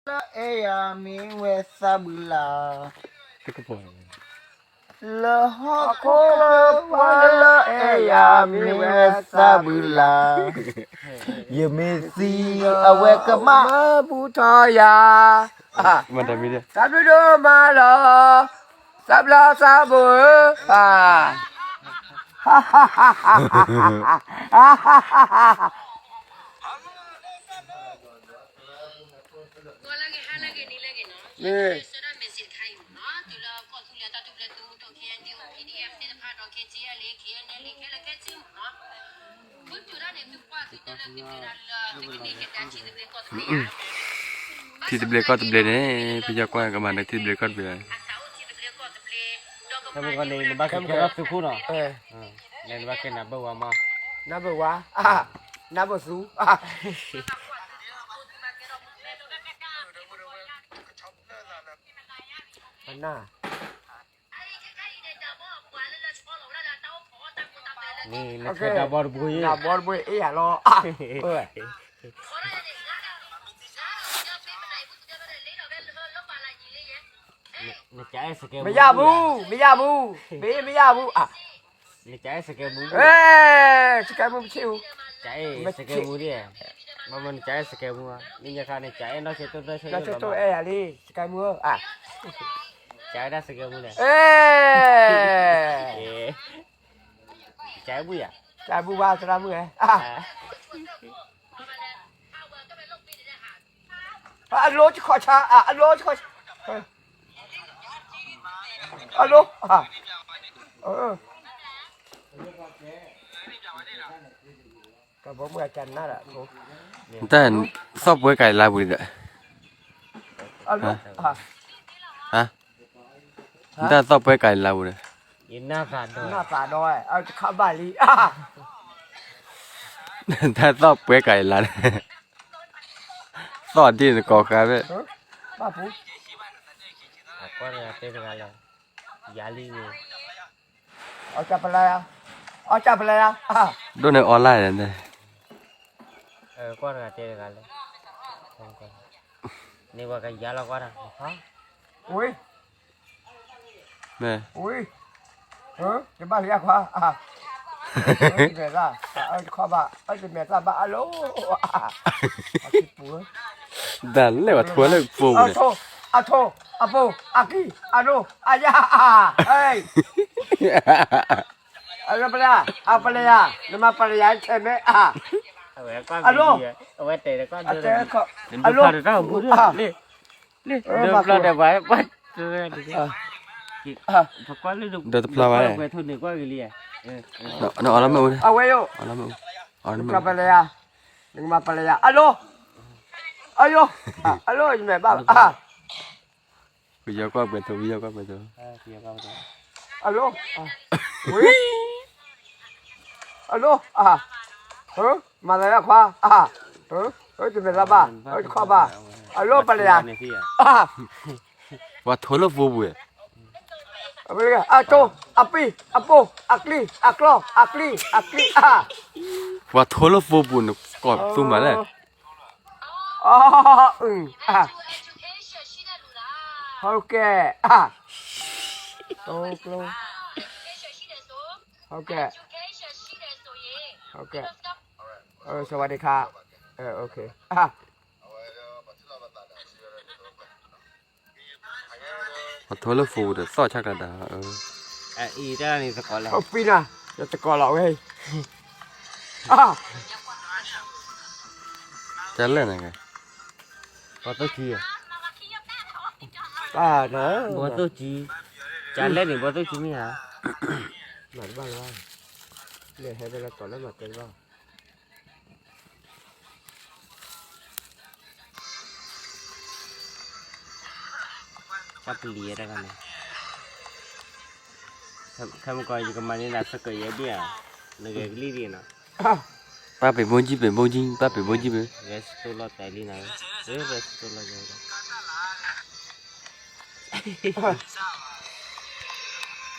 လၢအဲၣ်ယၤမ့ၢ်ဝဲသးဘုလၢ်, လၢဟီၣ်ခိၣ်ချၢ ပှၤလၢအဲၣ်ယၤမ့ၢ်ဝဲသးဘုလၢ်, ယမ့ၢ်သံအဝဲကမၣ် မၤဘူၣ်ထီၣ်ယၤ, တၢ်ဘျုးဒိၣ်မးလီၤ, သးဘျါသးဘိဧၢ, ထံသဘျ့ကီၢ်သဘျ့န့ၣ် ပယီၤကွၢ်ကမၤန့ၣ် ထံသဘျ့ကီၢ်သဘျ့, ခဲမုၢ်ဂီၤန့ၣ် နဘၣ်ကဲထီၣ်သုးခိၣ်နီၤ, နဘၣ်ကဲနၢ်ဘၢၣ်ဝါမး, နၢ်ဘၢၣ်ဝါ, နၢ်ဘၢၣ်သူ, န နခဲဒၣ်ဘီတဘိ, နဘီတဘိအ့ၣ်ယၤလီၤ, မရဘူး, မရဘူး, မရဘူး, နကအဲၣ်စကဲမူ, စကဲမူပထံၣ်အူ, စကဲမူဒ်, မ့ၢ်နကအဲၣ်စကဲမူ, မ့ၢ်ညါခါန့ၣ်ကအဲၣ်နီၢ်ဆံတိၢ်တိၢ်ဆံ အဲၣ်ယၤလံ, စကဲမူဧၢ, ကအဲၣ်ဒၣ်စကဲမူလဲၣ်, ကအဲၣ်ဘူၣ်ယၤ, ကအဲၣ်ဘူၣ်ဘၣ်သရၣ်မုၣ်ဧၢ, အလိကခီၣ်ဆါ, အလိကခီၣ်ဆါ, အလိ, တၢ်သီၣ်ပှဲၤကၤလါပူၤဒီး, တၢ်သီၣ်ပှဲၤကၤလါပူၤဒီး, တၢ်သီၣ်ပှဲၤကၤလါ, သီၣ်ဒ်နကိးဃာ်ဖဲ, ယၤလံန့ၣ်, အီၣ်ကၢ်ပလဲ, အီၣ်ကၢ်ပလဲ, ဒိၣ်န့ၣ်အီလၢ်န့ၣ်, ကွၢ်တဂၤတဲတဂၤလၢ, န့ၢ်ဝဲကယၤလီၤကွၢ်တၢ်, ဝံၤ, ဝံၤ, တဘၣ်လၢယၤခွါ, တခီဘၣ်, တမဲာ်သၣ်ဘၣ်အလိ, တၢ်လဲၣ်ဝဲထိလၢပူၤန့ၣ်, အထိ, အဖိ, အကံၢ်, အဒိ, အယၤ, အလိပလဲ, အပလဲယၤ, နမၤပလဲယၤဆဲးမဲ, အလိ, အလိ, ဒီးတဖျါဝဲ, အဝဲယိၣ်, နကပလဲယၤ, နကမၤပလဲယၤ, အလိ, အယိ, အလိ, ယမဲာ်ဘၣ်, ပယီၤကွၢ်ပှဲၤထူ, ပယီၤကွၢ်ပှဲၤထူ, အလိ, ဝံၤ, အလိ, မၤသးယၤခွါ, တမဲာ်သၣ်ဘၣ်, တခီဘၣ်, အလိပလဲယၤ, ပှၤထိလၢဖိပူၤ, အတိ, အပံ, အပိ, အကျံ, အကျီ, အကျံ, အကျံ, ပှၤထိလၢဖိပူၤန့ၣ် ကိးသူမးလဲၣ်, အ, အ, ဟုတ်ကဲ့, ဟုတ်ကဲ့, ဟုတ်ကဲ့, ဟုတ်ကဲ့, สวัสดีค่ะ, โอเค, ပှၤထိလၢဖိပူၤဒီးသီၣ်ဆၣ်ကဒါ, အံၤတၢ်န့ၣ်သကိးလၢ, ပံနၤ, ယသကိးလီၤဝဲ, တၢ်လဲၣ်န့ၣ်, ဘီသိၣ်ကံ, ဘီသိၣ်ကံ, တၢ်လဲၣ်န့ၣ်ဘီသိၣ်ကံမ့ၢ်ဧါ, မၤတဘၣ်လၢၤဘၣ်, လဲၤဟဲဖဲလၢကီးလၢမၤတဲတဘၣ် တၢ်ပလံၤတဂၤန့ၣ်, ခဲမုၢ်ကီး ယကမၤန့ၢ်နၤစကၢးယဲၢ်ဘ့ၣ်ဧါ, နဂဲၤကလံၣ်ဒံးနီၤ, ပၢ်ပ့ၤဘိကံၢ် ပ့ၤဘိကံၢ် ပၢ်ပ့ၤဘိကံၢ်ပ့ၤ, ဂဲၤစတိၢ်လီၤတဲာ်လံနၤ, ဂဲၤစတိၢ်လီၤတဲာ်လံ,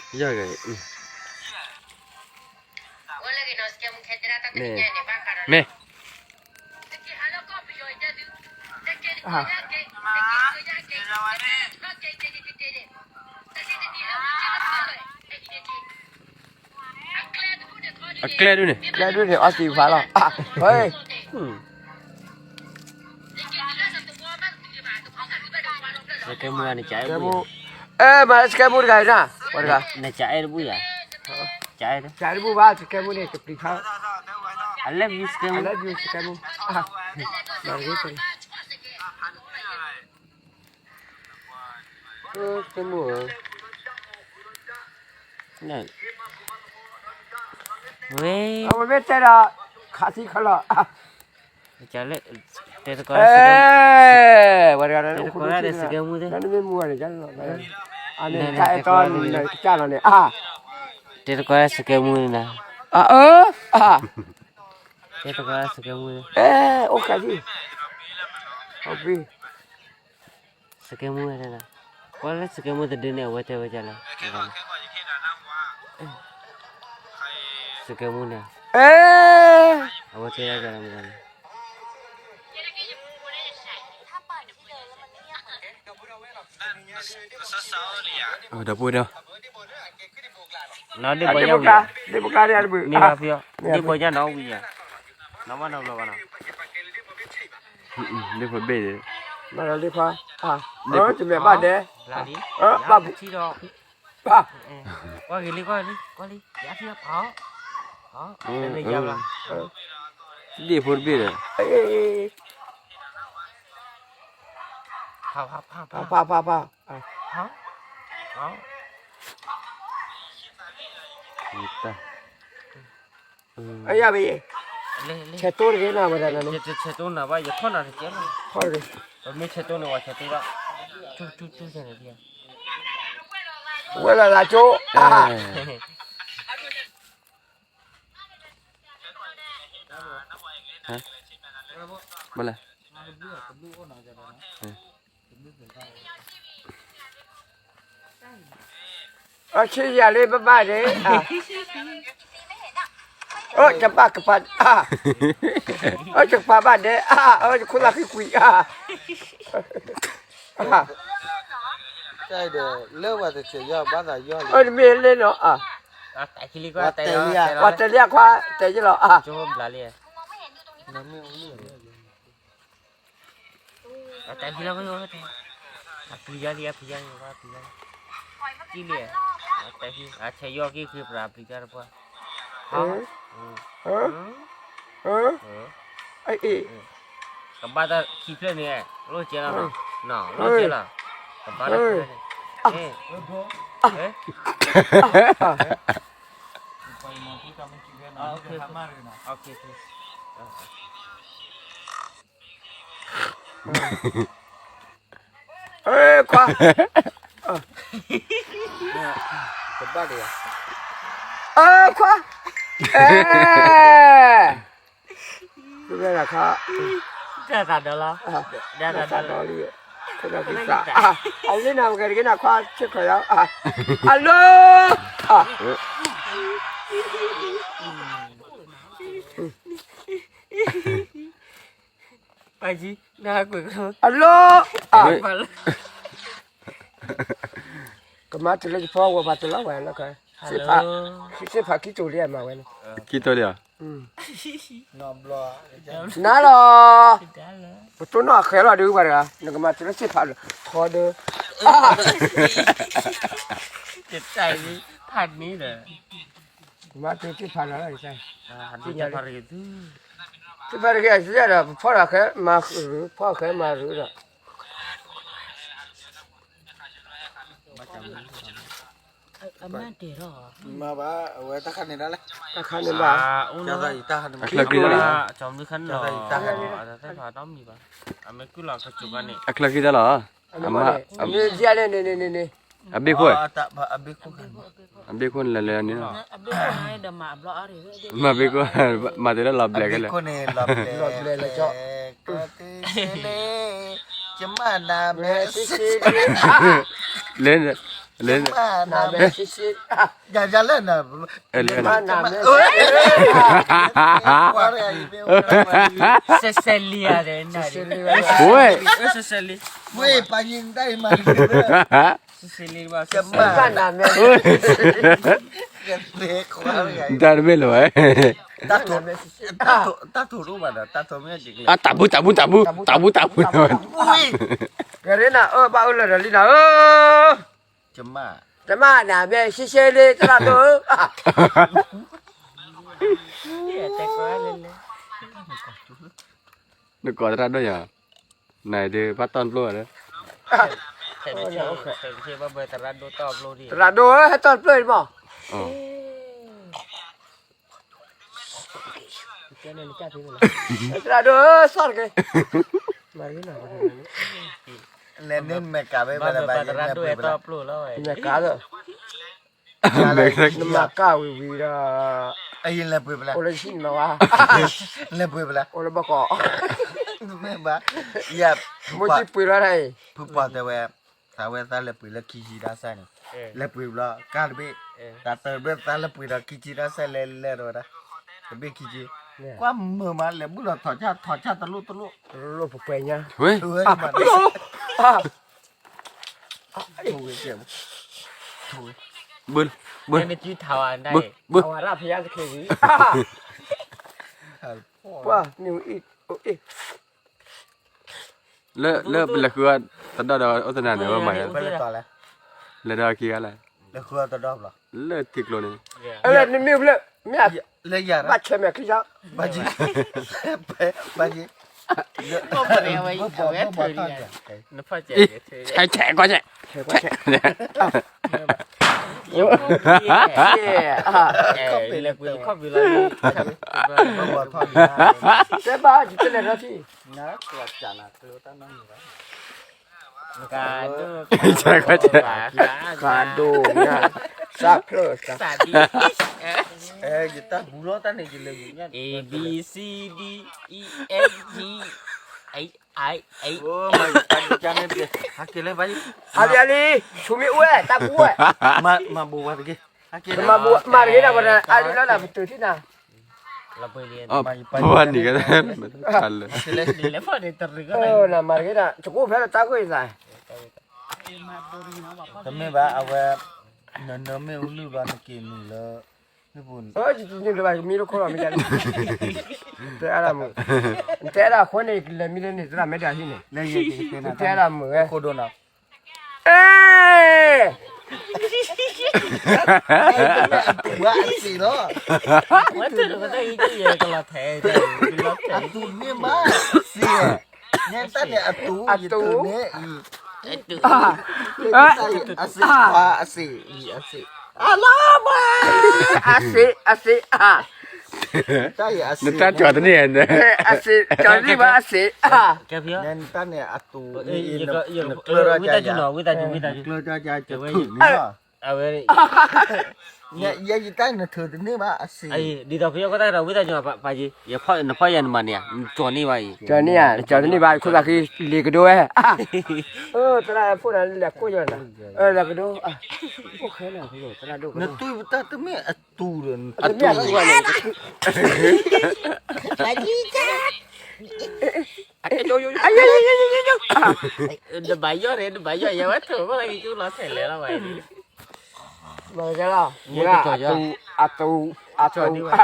ယဂဲၤ မ့ၢ်, မ့ၢ်, အ, အ, အကျဲဒုန့ၣ်, ကျဲဒုန့ၣ် အီသံးဖးလီၤ, ဟဲ, စကဲမူ, အဲ မၤစကဲမူတဂၤအံၤနၤ, ပှၤတဂၤ, နကအဲၣ်တဘူၣ်ယၤ, ကအဲၣ်တဘူၣ်ဘၣ်, စကဲမူန့ၣ် ကပျံၤဖး, I love you စကဲမူ, I love you စကဲမူ, မၤတဂ့ၤ စကဲမူဧၢ, ဝဲ, အဝဲမ့ၢ်တဲဒီး, ခးသံခးလီၤ, တဲတကိး, တဲတကိးဒီးစကဲမူသ့ၣ်, နမ့ၢ်မူန့ၣ်, အန့ၣ် ကအဲၣ်တီနကစၢ်လီၤန့ၣ်, တဲတကိးဒီးစကဲမူန့ၣ်, အၢ, တဲတကိးဒီးစကဲမူန့ၣ်, အိၣ်ခးသံ, စကဲမူဝဲ, ကွၢ်လၢစကဲမူတဒုန့ၣ် အဝဲတဲဝဲဒ်လဲၣ်, စကဲမူန့ၣ်, အဝဲတဲဝဲဒ်လဲၣ်မတၤန့ၣ်, ဒီပုၢ်ဝဲၢ်, ဒ့ၣ်ဘီညါဝံၤ, မ့ၢ်ဘၣ်ဖု, ဒ့ၣ်ဘီညါနီၤဝံၤယၤ, နီၤဘၣ်နီတဘျီဘၣ်နီၤ, ဒ့ၣ်ဖိဘ့ၣ်န့ၣ်, တမ့ၢ်ဘၣ်ဒဲး, ဘၣ်, ကွၢ်က့ၤလံ ကွၢ်လံ ကွၢ်လံ, ယထံၣ်ဖး, ဒ့ၣ်ဖိတဘ့ၣ်ဒီး, ဖးဖးဖးဖး, အယၤဘ့ၣ်, ဆဲးတိၢ်တဂ့ၤနၤဝဲဒၣ်န့ၣ်, ဆဲးတိၢ်နၤဘၣ် ယခီၣ်နၤတကဲလီၤ, မ့ၢ်ဆဲးတိၢ်န့ၣ် ဝဲဆဲးတိၢ်ဘၣ်, ထူထူထူန့ၣ်, ဝဲလၢလၢကၠိ, ဘၣ်လဲၣ် အဆံယၤလၢ ဘၣ်ဘၣ်ဒဲး, အၢ ယဘၣ်ကပၤ, အၢ ယကပၤဘၣ်ဒဲး, အၢ ယခိၣ်သၣ်ဃံကွံာ်, လၢဝဲတစဲးယီၤဘၣ်သးယီၤ, အၢ တမ့ၢ်လၢနီၤ, ပှၤတဲလံခွါ တဲယလီၤ, အတၢ်ဖံလီၤ, အဖံယါလံ, အဖံယါလံ, အဖံယါလံ, အတၢ်ဖံ, အဆဲးယီၤက့ၤဖံပြး အဖံယါတပှၢ်, အ့ၣ်, ကဘၣ်တၢ်ခံဖျၢၣ်န့ၣ်, လိၣ်ကဲလီၤနီၤ, လိၣ်ကဲလီၤ, ကဘၣ်တၢ်ခံဖျၢၣ်န့ၣ်, ခွါ, ခွါ, တၢ်သးဒီလီၤ, တၢ်သးဒီလီၤ, အလၢနၤမကဲတက့ၢ်နၤခွါ ဆ့ၣ်ခီယါ, အလၢ အလၢ, ကမၤတုၤလၢယဖီဝဲ ပှၤတုၤလီၤဝဲလၢ, စ့ၣ်ဖးခံတိၤလံမၤဝဲန့ၣ်, ခံတိၤလံ, နၤလီၤ, ပတိၢ်နီၣ်အဃဲလီၤဒုးပှၤတဂၤ နကမၤတုၤလၢစ့ၣ်ဖးလၢ ထီဒီး, ဖးန့ၣ်ဒီး, ကမၤတုၤစ့ၣ်ဖးလီၤ, စ့ၣ်ဖးတဂ့ၤ အစ့ၣ်ဒီး ပဖီၣ်ဒီးဃဲမၤရူၤ ဖီၣ်ဃဲမၤရူၤဒီး မၤဘၣ် အဝဲတၢ်ခါန့ၣ်ဒၣ်လဲၣ်, တၢ်ခါန့ၣ်ဘၣ်, အချၢက့ၤတၢ်လီၤ, အချၢက့ၤတၢ်လီၤ, အမ့ၢ်ကုၢ်လီၤကစူၤဘၣ်န့ၣ်, အဘ့ၣ်ခိၣ်, အဘ့ၣ်ခိၣ်န့ၣ်လဲၤလဲၤန့ၣ်လီၤ, မၤဘ့ၣ်ခိၣ်, မၤတ့ၢ်လၢလီၤဘျဲးကဲလဲၣ်, လီၤဘျဲးလီၤကၠီ, လဲၤ, လဲၤ, လဲၤ နမ့ၢ် ယၤယၤလဲၣ်န လဲၤ နမ့ၢ် ဝဲ ဝဲ ပှၤယံၤတၢ်အံၤမၤလံ နမ့ၢ် တၢ်တမ့ၢ်လၢၤဝဲ တၢ်ထိၣ်တအိၣ်ဘၣ်ဒီး တၢ်ထိၣ်မ့ၢ်က့ၤ တၢ်ပူၤ တၢ်ပူၤ တၢ်ပူၤ တၢ်ပူၤ တၢ်ပူၤ ကဲရ့နၤ အၢ ဘၣ်အၢလၢာ်ဒီးလံနၤဧၢ တမ့ၢ် နမ့ၢ်ရှဲရှဲလံ သရၣ်ဒိၣ်ဧၢ နကိးသရၣ်ဒိၣ်ယၤ နဒုးဘၣ်တီၢ်တဖျိၣ်ဒီး သရၣ်ဒိၣ်ဧၢ ဟဲတီၢ်တဖျိၣ်အံၤမး သရၣ်ဒိၣ်ဧၢ သီၣ်တက့ၢ် လဲၤန့ၢ်မဲာ်ကးဝဲ ဘၣ်သရၣ်ဒိၣ်ဟဲတီၢ်တဖျိၣ် မဲာ်ကးလၢ နမၤကၢ်ဝံၤဝံၤဒီး လဲၤပှ့ၤပလဲ အိၣ်လၢယဟံၣ်နမၤဝါ လဲၤပှ့ၤပလဲ အိၣ်လၢဘီကီး မ့ၢ်ဘၣ် ယ မိၢ်ကံပှ့ၤလီၤတၢ်အံၤ ဖုပှၤတဲဝဲ သးဝဲသးလဲၤပှ့ၤလၢခံဆံတၢ်စၢ်န့ၣ် လဲၤပှ့ၤဘျီ ကၢ်တဘ့ၣ် တၢ်တဘ့ၣ်သးလဲၤပှ့ၤဒီးခံဆံတၢ်စၢ် လဲၤလဲၤဒီးဝဲဒၣ် တဘ့ၣ်ခံဆံ ကွၢ်မုာ်မး လဲၤဘူၣ်လီၤထီၣ်ဆၣ် ထီၣ်ဆၣ်တလိၣ်တလိၣ် တလိၣ်ပှဲၤညါ ဝဲ ဘု ဘု ဘု ဘု ဝါရဖယါသခင် ကွၢ် မ့ၢ်အံၤ လၢ လၢပလဲၤဃုအီၣ်တဒီၣ်ဒီးအိၣ်သနၤန့ၣ် ဝဲမၤယါ လဲၤဒီးခံဂၤလဲၣ် လၢထံကျိန့ၣ် လၢနမ့ၢ်ဖျၢၣ် မ့ၢ် ဘၣ်ဆဲးမဲာ်ချံဆါ ဘၣ်က့ ဘၣ်က့ ဆဲးဆဲးကွၢ်ဆဲး တဲဘၣ် ယတလဲၤဒီးထံၣ် ကါဒိၣ် ကါဒိၣ် စးဖျၢၣ် စး ယတၢ်ဘူးလီၤတၢ်န့ၣ် ယလဲၤ A B C D E F G H I J အလံအလံ ဆူမ့ၢ်အိၣ်ဝဲ တၢ်ဘူးဝဲ မၤဘူးဝဲတဂ့ၤ မၤဘူး မၤတဂ့ၤဒၣ်ဝဲဒၣ် အလံလီၤဒၣ်ပတုာ်ထံၣ်နၤ ပှၤနံၤကဲ လၢမၤတဂ့ၤဒၣ် တကိးဖဲလၢတၢ်ဂိၢ်အသး တမ့ၢ်ဘၣ် အဝဲ နနမ့ၢ်အူလုၢ်ဘၣ် နက့ၤနုာ်လၢ နပူၤ နမ့ၢ်တခိၣ်လီၤမ့ၢ် တဲအါဒၣ်မုာ် နတဲအါဒၣ်အဃိန့ၣ် လဲၤမံလၢန့ၣ် သရၣ်မဲဒၣ်ဟံၣ်န့ၣ် နတဲအါဒၣ်မုာ်ဝဲ ခိၣ်ဒိၣ်နီၤ အဲ ဝဲတၢ်တၢ်အံၤ ကလီၤထဲ အတူၢ်န့ၢ်မး စံး ညဲတၢ်န့ၣ်အတူၢ် ယတူၢ်န့ၢ် အစံး အစံး အစံး အလီၤမး အစံး အစံး အ နတၢ်ကၠီၤတန့ၢ် အစံး ကၠီၤတန့ၢ်ဘၣ် အစံး နတၢ်န့ၣ်အတူၢ် ဝံသးစူၤနီၤ ဝံသးစူၤ ဝံသးစူၤ အဝဲ ယယတၢ်နထုးတန့ၢ်ဘၣ်အစံး ဒ်သိးပယီၤကီၢ်တၢ်ဒီး ဝံသးစူၤ ပာ်ယံၤ နဖီၣ်ယၤနမၤန့ၢ်ဧါ နကၠီၤန့ၢ်ဘၣ်အံၤ ကၠီၤန့ၢ်ဧါ ကၠီၤတန့ၢ်ဘၣ် ခိၣ်သးဃံ လ့ၤကဒိဝဲ သရၣ်ဖိန့ၣ် လဲၤကိၣ်ယီၤနၤ လဲၤကဒိ အိၣ်ခဲလၢာ် သရၣ်ဒိၣ်ကဒိ နတူၢ်ပတၢ်တမ့ၢ်အတူၢ်ဒီး တမ့ၢ်အတူၢ်ဘၣ်န့ၣ် နဘၣ်ယီၢ်န့ၣ် နဘၣ်ယီၢ် ယဝဲထုးဘၣ်လၢကၠူလီၤထဲလဲၣ်လီၤဝဲ မ့ၢ်ကဲလီၤ မ့ၢ်အတူၢ် အတူၢ် အတူၢ်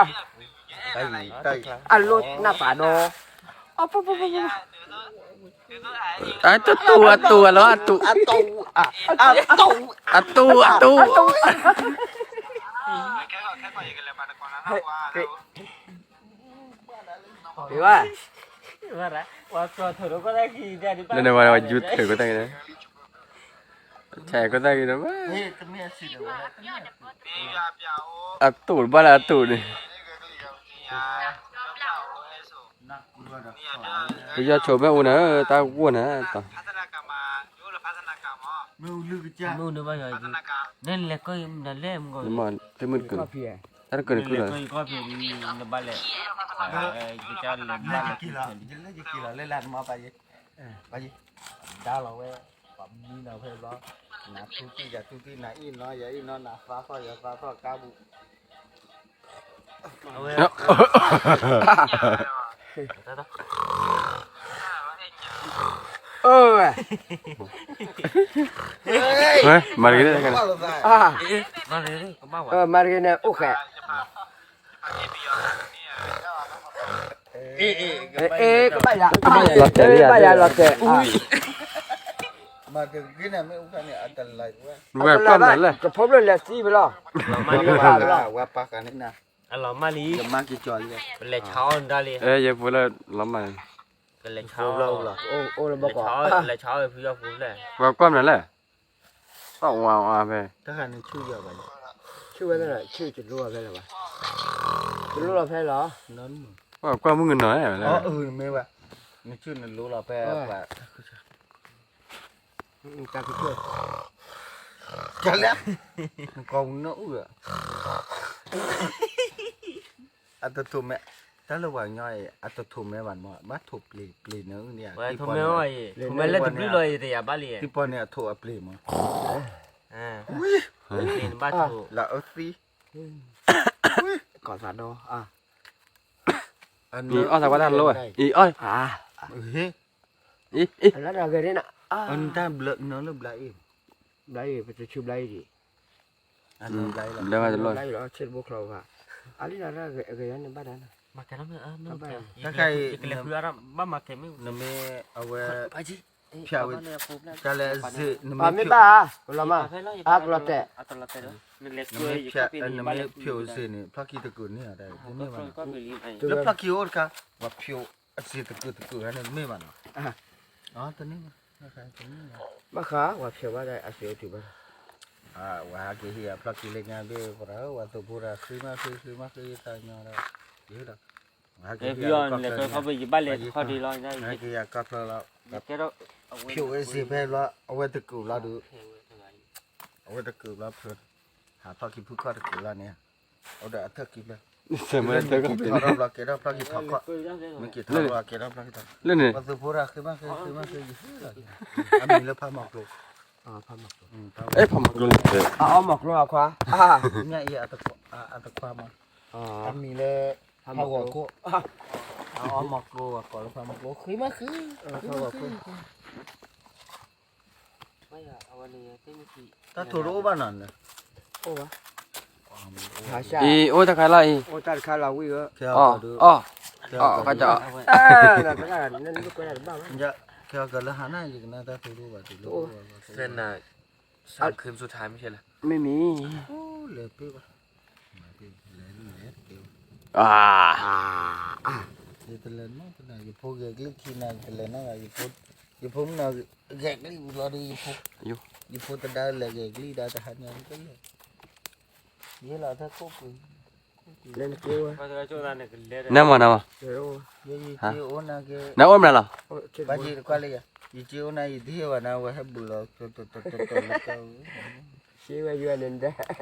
အလိၣ်နၢ်ပာ်ဒီး အတူၢ် အတူၢ် အလီၤ အတူၢ် အတူၢ် အတူၢ် အတူၢ် ဝဲ နဝဲဝဲယူထုးကတၢၢ်က့ၤ ဆဲးကတၢၢ်က့ၤဒီး အတူၢ်ဘၣ်လၢအတူၢ်န့ၣ် ပယီၤဆိးမ့ၢ်အိၣ်န့ၣ် တၢ်ဂိၢ်န့ၣ် တၢ် မ့ၢ်အိၣ်လၢကစၢ် နလဲၤကီၢ် နလဲၤမုၢ်ကီၢ် တမုၢ်တကုၢ်လီၤ တၢ်တကုၢ်န့ၣ်ကုၢ်လီၤ နဘၣ်လဲၤ ကစၢ်လဲၤဘၣ်လဲၤ ယလဲၤယက့ၤလီၤ လဲၤလၢနမၤပာ်ယံၤ ပာ်ယံၤ ဒါလီၤဝဲ ပှၤမံလီၤဝဲဘျီ နထူတံၢ်ယၤထူတံၢ် နအ့ၣ်နီၤယၤအ့ၣ်နီၤ နသးထီၣ်ယၤသးထီၣ်ကါပူၤ မၤတဂ့ၤန့ၣ် အိၣ်ဃဲ ကဘၣ်ယၤ ကဘၣ်ယၤလီၤတဲာ် မၤတဂ့ၤန့ၣ် မ့ၢ်အိၣ်ခါန့ၣ် အတလၢၤဝဲ ဝဲကွၢ်မၤလဲၣ် ကဖိဖျိလၢသံဖဲလီၤ ဝဲပာ်ဃာ်န့ၣ်နၤ ဝဲပာ်ဃာ်န့ၣ် ယမၤက့ၤကၠီလံ ပလဲၤဆါအီၣ်ဒၣ်လံ ယဖိလၢလီၤမၢ် ကလဲၤဆါအီၣ် အိၣ်လၢဘီကီး လဲၤဆါအီၣ်ဖုယီၢ်ဖိလဲၣ် ဝဲကွၢ်မၤလဲၣ် အဝဲဝဲဖဲ တၢ်ဃာ်န့ၣ်ဆူၣ်ယီၢ်ဘၣ် ဆူၣ်ဝဲသ့ၣ် ဆူၣ်တလိၣ်ဝဲဖဲလၢၤဘၣ် တလိၣ်လီၤဖဲလီၤ ဝဲကွၢ်မုၢ်ကနီၤလဲၣ် မ့ၢ်ဘၣ် နဆူၣ်နလိၣ်လီၤဖဲ တၢ်ကဆူၣ် တၢ်လဲၣ် နကိးပူၤနီၢ်အုၣ်ဒီး အတထိးမဲ တၢ်လၢပှၤကညီအံၤ အတထိးမဲဘၣ်မး ဘၣ်ထိးပျ့ၤပျ့ၤန့ၣ် ထိးမဲအံၤ ထိးမဲလၢတဘျုးလီၤအံၤ တယၤဘၣ်လံ သံပီန့ၣ်အထိးအပျ့ၤမး ဝံၤ ဘၣ်ထိး လၢအသံ ကီၢ်သးဒီ အီၣ်သးကွၢ်တၢ်လိၣ်ဝဲ အီၣ် အီၣ် အီၣ် အီၣ် တၢ်ဘျၢနလၢဘျါအ့ၣ် ဘျါအ့ၣ် ပတဆူဘျါအ့ၣ်ဒံး ဘျါဝဲတလိၣ် ဘျါအ့ၣ်လီၤ ဆ့တဘိချီဘၣ် အလံလီၤ ဂဲၤယါန့ၣ်ဘၣ်ဒၣ် တၢ်ခါအံၤ နမ့ၢ်အဝဲ ဖၠးဝဲ တၢ်လဲၤအစ့ နမ့ၢ် မ့ၢ်ဘၣ် ကလီၤမး အကလီၤတဲာ် နမ့ၢ် နမ့ၢ်ဖၠးအစ့န့ၣ် ဖျီၣ်ခံတကုာ်န့ၢ်အီၤတမ့ၢ်ဘၣ်နီၤ လၢဖျီၣ်ခံအိၣ်တခါ ပှၤဖၠးအစ့တကုာ်တကုာ်န့ၣ်တမ့ၢ်ဘၣ်နီၤ တန့ၢ်ဘၣ် ဘၣ်ဃး ပှၤဖၠးဘၣ်ဒၣ်အစ့အိၣ်တုၤဘၣ် ဝဲဟဲက့ၤဟံးအဖျီၣ်ခံလၢညါဘ့ၣ်ပှၤ ဝဲသုးဖိဒီး ဃ့မးဃ့ ဃ့မးဃ့ ယသးညီဒီး ယဟဲဒီး ဝဲဟဲက့ၤဟံးအဖျီၣ်ခံန့ၣ် ဝဲဟဲက့ၤဟံးအကီၢ်ဖျီၣ်လီၤ ဖၠးအစ့ဖဲလီၤ အဝဲတကုာ်လီၤဒုး အဝဲတကုာ်လီၤဖျီၣ် ဟးဖျီၣ်ခံဖုခီၣ်တကုာ်လီၤန့ၣ် အိၣ်ဒီးအထၢၣ်ခံဖျၢၣ် မ့ၢ်က့ၤထီၣ်ဘျီကဲထီၣ်ဖျီၣ်ခံထီၣ်ခီၣ် မ့ၢ်က့ၤထီၣ်ဘျီကဲထီၣ်ဖျီၣ်ခံထီၣ် ပှၤသုးဖိဒီး ဃ့မးဃ့ ဃ့မးဃ့ ယဟဲလီၤ အမံၤလၢဖးမီၤကျိၤ ဖးမီၤကျိၤ အအီၣ်မီၤကျိၤအခွါ ညၣ်အံၤ အတခွါမး အမံၤလၢ ဖးဂီၤခိၣ် အအီၣ်မီၤကျိၤအကိးလၢဖးမီၤကျိၤ ဃ့မးဃ့ တၢ်ထိးတအိၣ်ဘၣ်နီၤ အိၣ်ဘၣ် အံၤ အိၣ်တခါလီၤအံၤ အိၣ်တၢ်တခါလီၤဝံၤဧၢ အီၣ် အီၣ် ကၠီ ခဲအကလၢဟါနၤ ယကနၣ်တၢ်ထိးတအိၣ်ဘၣ် မ့မ့ၢ် လဲၤပ့ၢ်ဘၣ် လဲၤပ့ၢ်ဘၣ် ယတလဲၤနီတနၤ ယဖိဂဲၤကလံၣ်ခံနၤ ယတလဲၤနီတဂၤ ယဖိမုၣ်နီၤ ဂဲၤကလံၣ်ဝံၤလီၤဒီး ယဖိတဒါလဲၤဂဲၤကလံၣ်ဒါတဟါညါတလဲၤ ယဲလီၤတၢ်ခိၣ်ပူၤ နမၤနမၤ ယယက့အိၣ်နၤက့ နအိၣ်မနုၤလီၤ ဘၣ်ယတကွၢ်လၢယၤ ယက့အိၣ်နၤ ယတဟ့ၣ်ဘၣ်နၤ ဝဲဟဲဘုးလီၤ တတီၤလၢက ဝဲဘုးခံပီၢ်န့ၣ် န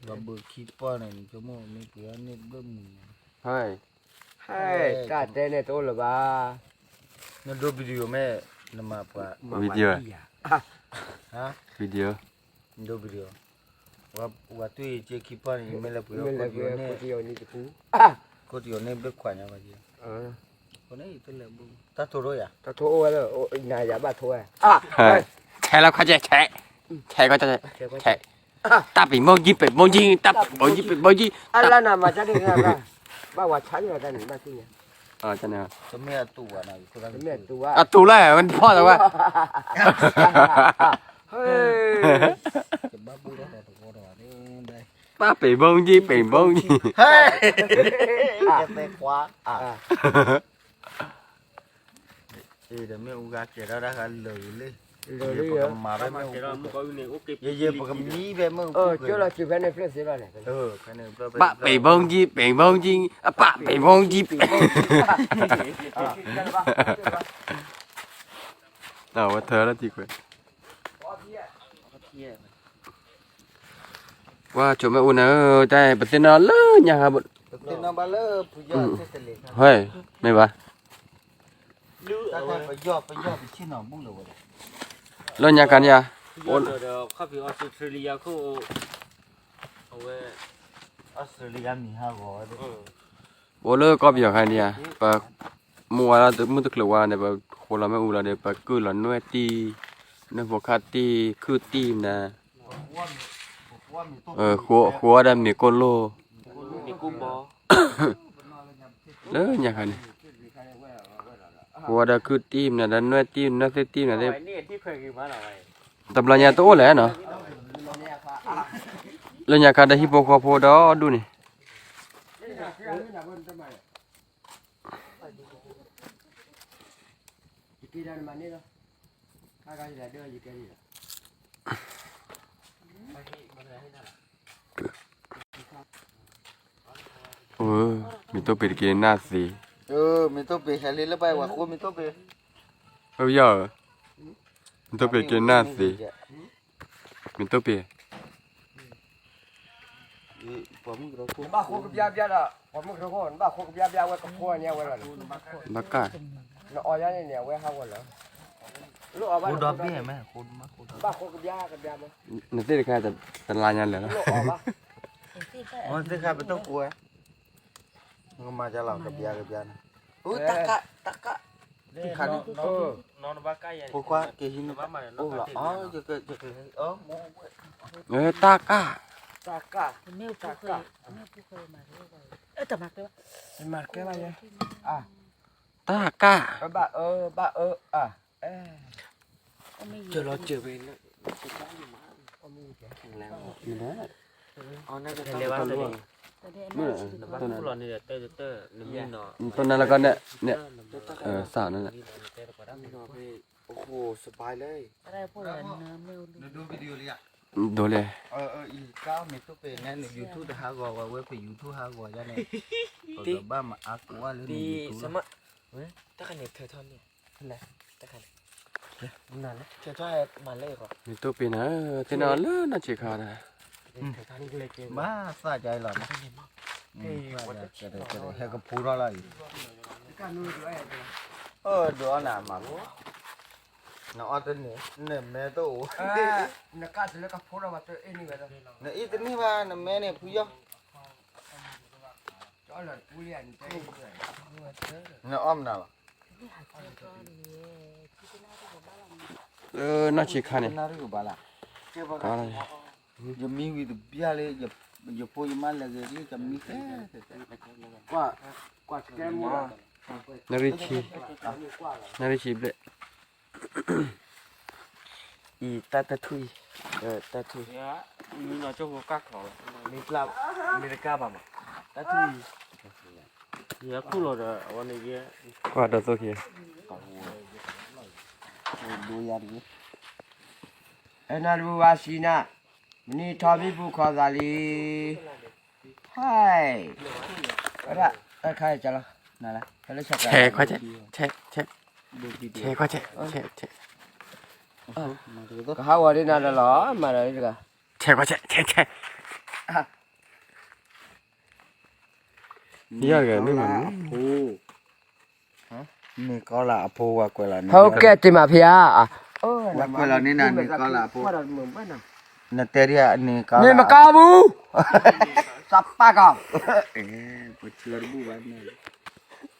ကမိၣ်မ့ၢ်ပှ့ၤအီၣ်န့ၢ်ဘျၢမုၢ် တၢ်တဲန့ၣ်တအိၣ်လၢၤဘၣ် နဒိ video မ့ၢ် နမၤပှၤ video video video နဒိ video ဝၤတွံၢ်ယက့ခံပီၢ်န့ၣ် ယမ့ၢ်လဲၤပှ့ၤအီၣ်ခိၣ်တယိာ်န့ၢ် ခိၣ်တယိာ်န့ၢ်ဘျၢခွါညါဘၣ်က့ တၢ်ထိးရိၣ်ယၤ တၢ်ထိးအိၣ်ဝဲလၢ နၤယၤဘၣ်ထိးဝဲ ထဲလီၤခွါကဲ ထဲ ထဲခွါကဲ ထဲ တၢ်ပံၤမုၢ်ကံ ပံၤမုၢ်ကံ တၢ်ပံၤမုၢ်ကံ ပံၤမုၢ်ကံ အလၢနၤမၤတၢ်ဒ်န့ၣ် ဘၣ်ဝဲဆါက့ၤလီၤတၢ်န့ၣ် ဘၣ်သ့ၣ်ညါ တမ့ၢ်အတူၢ်ဘၣ်နီၤ တမ့ၢ်အတူၢ်ဘၣ် အတူၢ်လၢ ဝဲဖီၣ်လီၤဝဲ ဟဲ တဘၣ်ဘူၣ်ထီၣ်တဂီၢ်ဒီး ပၢ် ပံၤမုၢ်ကံ ပံၤမုၢ်ကံ ဟဲ ကသဲခွါ အ့ ဒီးမ့ၣ်အူဂၤကဲၤထီၣ်တၢ်ဃးလၢာ်လံ လၢာ်လံ ယဲယဲပကမံဖဲမ့ၣ်အူကၢၢ်လီၤ ကၠိလီၤစုၤဖဲန့ၣ်ဖျၢၣ်သ့လီၤန့ၣ် ပၢ် ပံၤမုၢ်ကံ ပံၤမုၢ်ကံ အပၢ် ပံၤမုၢ်ကံ ပံၤ ဝဲထၢလၢထံခွဲး ကွၢ်ဆိးမ့ၣ်အူနၤဧၢ တၢ်ပသ့ၣ်နီၣ်လၢညါဟးဘိ ဟဲ မ့ၢ်ဘၣ် လၢညါကၤန့ၣ်ဧါ အိၣ်ဒီးခီၣ်ဖံးအီစထြ့လယါခိၣ်, အဝဲ အီစထြ့လယါမံၤဟးဂီၤဝဲ, အိၣ်လၢကီၢ်ပယီၤခါန့ၣ်ဧါ, ပမူဝါလီၤမုၢ်တချုးဝါန့ၣ် ပဃိလီၤမ့ၣ်အူလီၤဒီး ပကုၢ်လီၤနွဲၣ်တံၢ်, နွဲၣ်ဖိခါတံၢ် ခုၣ်တံၢ်မနၤ, ဃိဒီးမ့ၤကိၢ်လိၣ် လၢညါခါန့ၣ်, ဃိဒီးခုၣ်တံၢ်မနၤဒီး နွဲၣ်တံၢ် နွဲၣ်သ့ၣ်တံၢ်မနၤသ့ၣ်, တဘျီညါတအိၣ်လဲၣ်နီၤ, လၢညါခါဒီးဟံၣ်ဖိဃီဖိဒီဒူၣ်န့ၣ် မ့ၢ်တိၢ်ပ့ၤတက့ၤနၢ်သ့, မ့ၢ်တိၢ်ပ့ၤဟဲလံလၢပှၤဝဲဃိမ့ၢ်တိၢ်ပ့ၤ, အယီၤဧၢ, မ့ၢ်တိၢ်ပ့ၤနၢ်သ့, မ့ၢ်တိၢ်ပ့ၤ နဘၣ်ဃိကဘျါဘျါဒီး ပှၤမုၢ်ကရၢခိၣ် နဘၣ်ဃိကဘျါဘျါဝဲကဖိန့ၣ်ဝဲလီၤ, ဘၣ်ကၢ်, နအီယါန့ၣ်န့ၣ် အဝဲဟးဂီၤလီၤ, ဃိဒီဘ့ၣ်မ့ၢ်, ဘၣ်ဃိကဘျါကဘျါမ့ၢ်, နသ့ၣ်တခါတလါညါလၢာ်လီၤ, သ့ၣ်တခါပတဃိဝဲ, နကမၤကလီၤကဘျါကဘျါန့ၣ်, တၢ်ကၢ်, တၢ်ကၢ်, တခါန့ၣ် ဖိခွါက့ၤဟံးန့ၢ်အိၣ်လီၤ, တၢ်ကၢ်, တၢ်ကၢ်, တၢ်ကၢ်, တၢ်ကၢ်, ဘၣ်အၢ, ဘၣ်အၢ, ကၢၤလီၤစၢၤဖဲ, တနၤလၢကီၢ်န့ၣ်, စးန့ၣ်လဲၣ်, ဒိးလဲၣ်, တၢ်မ့ၢ်တိၢ်ပ့ၤန့ၣ် န YouTube တဟးဂီၤဝဲ ဝဲပ YouTube ဟးဂီၤယါန့ၣ်, ပကဘၣ်မၤအါကိးဝဲလၢန YouTube လီၤ, တၢ်ခါန့ၣ် ဖဲထီၣ်န့ၣ်, တၢ်ခါန့ၣ်, မ့ၢ်တိၢ်ပ့ၤနၤဧၢ, သ့ၣ်နီၣ်လၢနီၢ်ဆံးခါဒီး, ဘၣ်သးကါအံၤလီၤ, ဟဲကဖိထီၣ်လီၤအံၤ, ဒိးအီၣ်နၤမး, နအီၣ်တန့ၢ် နမဲတအိၣ်, နအီၣ်တန့ၢ်ဘၣ် နမဲန့ၣ်ဖုယီၢ်, နအီၣ်မနုၤလီၤ, နီၢ်ဆံးခါန့ၣ်, ယမံဝံၤတဘျီလံ, ယဖိယမါလဲၤဂ့ၤလံ ယမံဃဲ, နရံၣ်ဆံ, နရံၣ်ဆံဘျဲၣ်, အံၤတၢ်တထူၣ်အံၤ, တၢ်ထူၣ်, မ့ၢ်တကါဘၣ်မး, တၢ်ထူၣ်အံၤ, ယဲခူၣ်လီၤဒီးအဝဲန့ၣ်ယဲ, ကွၢ်ဒီးသိၣ်ခံ, ဒိယါတဂ့ၤ, အဲၣ်နၤတဘူၣ်ဘၣ်စံးနၤ, မနံၤထီဘံဘူၣ်ခီၣ်သးလံ, ဟဲ, ဝဲဒၣ်, တၢ်ခါအံၤကလီၤ, နလၢ, ဆဲးခွါဆဲး, ဆဲး, ဆဲး, ဆဲးခွါဆဲး, ဆဲး, ဆဲး, ကဟးဂီၤဒ်နၤလၢလီၤ, မၤဒီးတဂၤ, ဆဲးခွါဆဲး, ဆဲး, ဆဲး, ယၤတဂၤမ့ၢ်မၤန့ၣ်, န့ၢ်ကီလၢအဖိဝဲကွဲးလီၤန့ၣ်, ဟဲကဲတ့ၢ်မးဖဲဧါ, ဝဲကွဲးလီၤန့ၢ်နၤန့ၢ်ကီလၢအဖိ, နတဲဒ်န့ၢ်ကီလၢ, န့ၢ်မကါဘူး, သးပာ်ကီၤ, ပဆၢတဘူၣ်ဘၣ်န့ၣ်,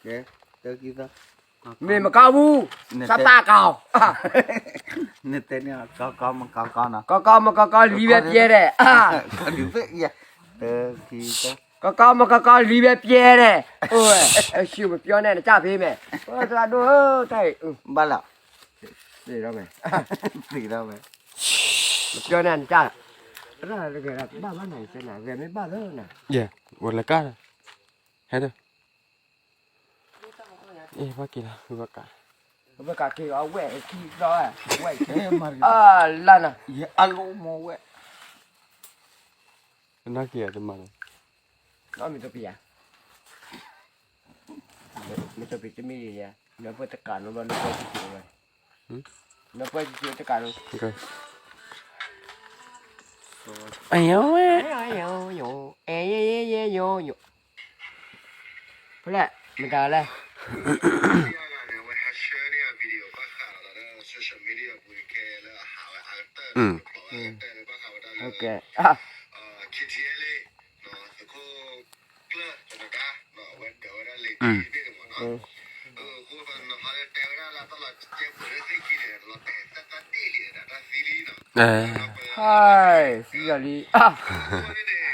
ကဲ, တၢ်ခံသီ, န့ᢣ်မကီၢ်ပူၤ, စးပာ်ကီၢ်, နတဲန့ၣ်, ကီကီမကီကီနီၤ, ကီကီမကီကီလံဝဲပျဲဒဲး, ကီကီမကီကီလံဝဲပျဲဒဲး, အိၣ်ဝဲ, ရှုၣ်ပပျီန့ၣ် နကၢ်ဖံးမဲာ်, သရၣ်ဒိၣ်ဧၢ, တၢ်အံၤ, ဘၣ်လီၤ, သ့ၣ်ဒီးမဲာ်, သ့ၣ်ဒီးမဲာ်, ပပျီန့ၣ်နကၢ်, ရၣ်တဂၤဘၣ်ဘၣ်နၤ, ယတဲနၤ ဂဲၤမ့ၢ်ဘၣ်လၢနၤ, ယဲ, ဝဲလၢကၢ်, ဟဲဒီး အ့ၣ် ဘၣ်က့ၤလီၤ ဘၣ်ကး, ဘၣ်ကးက့ၤအီၤ ဝဲၢ်ခံဘျီဝဲ, ဝဲၢ်ခံ, လၢနၤ, ယအလိမ့ၢ်ဝဲ, နာ်က့ၤတမၤလီၤ, မ့ၢ်တပျံၤယၤ, မ့ၢ်တပျံၤတမံၤယၤ, နပှဲၤတကးနီၤဘျီ နပှဲၤတကး, နပှဲၤတကးတကးနီၤ, အယဝဲ, ဖဲလဲၣ် မတၤလဲၣ် อืม โอเค อืม เออ เออ เออ တၢ်ကစီၣ်ပှၤအံၤလီၤ.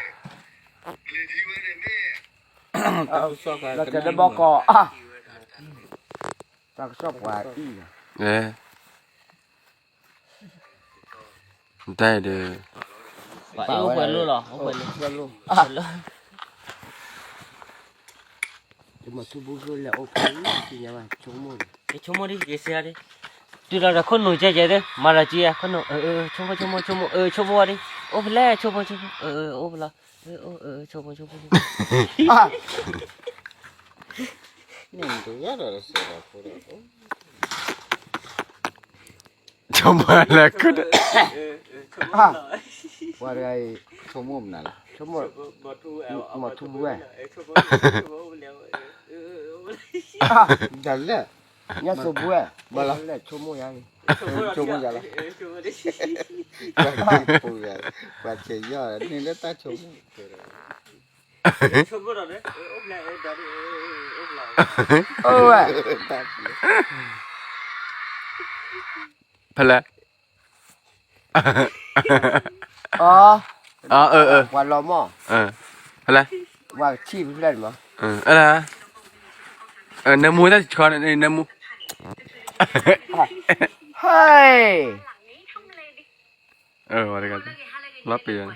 တၢ်ဒီး ပှၤအိၣ်ပှဲၤလိၣ်လီၤ, အိၣ်ပှဲၤလိၣ်, ဆိကမိၣ်ဒ် ယစ့ဒ် တုၤလီၤဒီးခိၣ်နူာ်ကဲကဲသ့, မၤလီၤကံယၤ ခိၣ်နူာ်, ဆိကမိၣ် ဆိကမိၣ် ဆိကမိၣ် အၢ ဆိကမိၣ် ဆိကမိၣ် အိၣ်ဖဲလဲၣ် ဆိကမိၣ် ဆိကမိၣ် အၢ အိၣ်ဖဲလဲၣ်, အၢ အၢ ဆိကမိၣ် ဆိကမိၣ် ဆိကမိၣ် န့ၣ်တဂၤဒီး ဆိကမိၣ်လၢခုၣ်ဒီး ပှၤတဂၤအံၤ ဆိကမိၣ်မနုၤလဲၣ်, ဆိကမိၣ် မီၤထူဝဲ, ဒ်လဲၣ်, ညါသိဘှဲ, ဘၣ်လီၤ, ဆိကမိၣ်ယၤ, ဆိကမိၣ်ယၤလီၤ, ပှၤဆဲးယီၤန့ၣ်လၢတၢ်ဆိကမိၣ် အဝဲ ဖဲလဲၣ်, အီ အီ အၢ အၢ ပှၤလီၤမီၢ်, ဖဲလဲၣ်, ပှၤကထံၣ်ဖဲလဲၣ်န့ၣ်မး, အၢ နၢမူတၢ်ဆှီန့ၣ် နၢမူ ဟဲ အၢ ဝဲတဂၤ, လီၤပ့ၤဝဲ,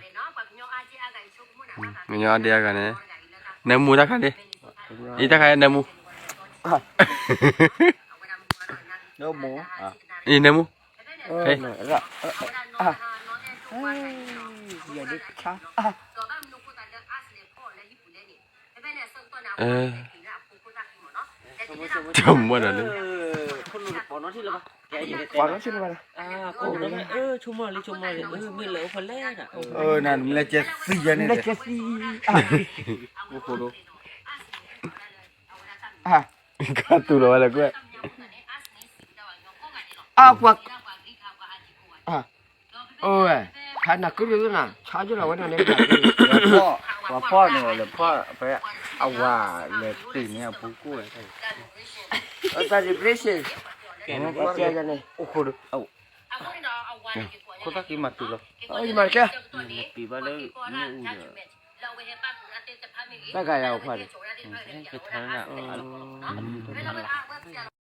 ကညီအါဒံအါဂၤန့ၣ်, နၢမူတၢ်ခါဒ့, အံၤတၢ်ခါနၢမူ, အံၤနၢမူ, ဟဲ ဆိကမိၣ်ဒီးလၢ ပှၤနီၢ်ထံၣ်လၢၤဘၣ်လၢ နမ့ၢ်လဲၤအိၣ်ဖဲလဲၣ်, မ့ၢ်လဲၤကဲသံယၤန့ၣ်, ကတူၢ်လီၤဝဲလၢကွဲၢ်, အပှၤ အိၣ်ဝဲ, ဖးနၤကရူၢ်သ့ၣ်နၤ ဆါယိၣ်လီၤဝဲဒၣ်န့ၣ်, ပှၤဖီၣ်န့ၣ် လဲၤဖီၣ်ဖဲ အဝၤလဲၤတ့ၢ်န့ၣ်အပူၤကွံာ်ဝဲ, တၢ် depression, အိၣ်ခိၣ်ဒီး ခိၣ်သၣ်က့ၤမၤတုၤလီၤ, ယမၤတကဲ, တၢ်ဂၤယၤအိၣ်ဖးန့ၣ်, ကထါနၤ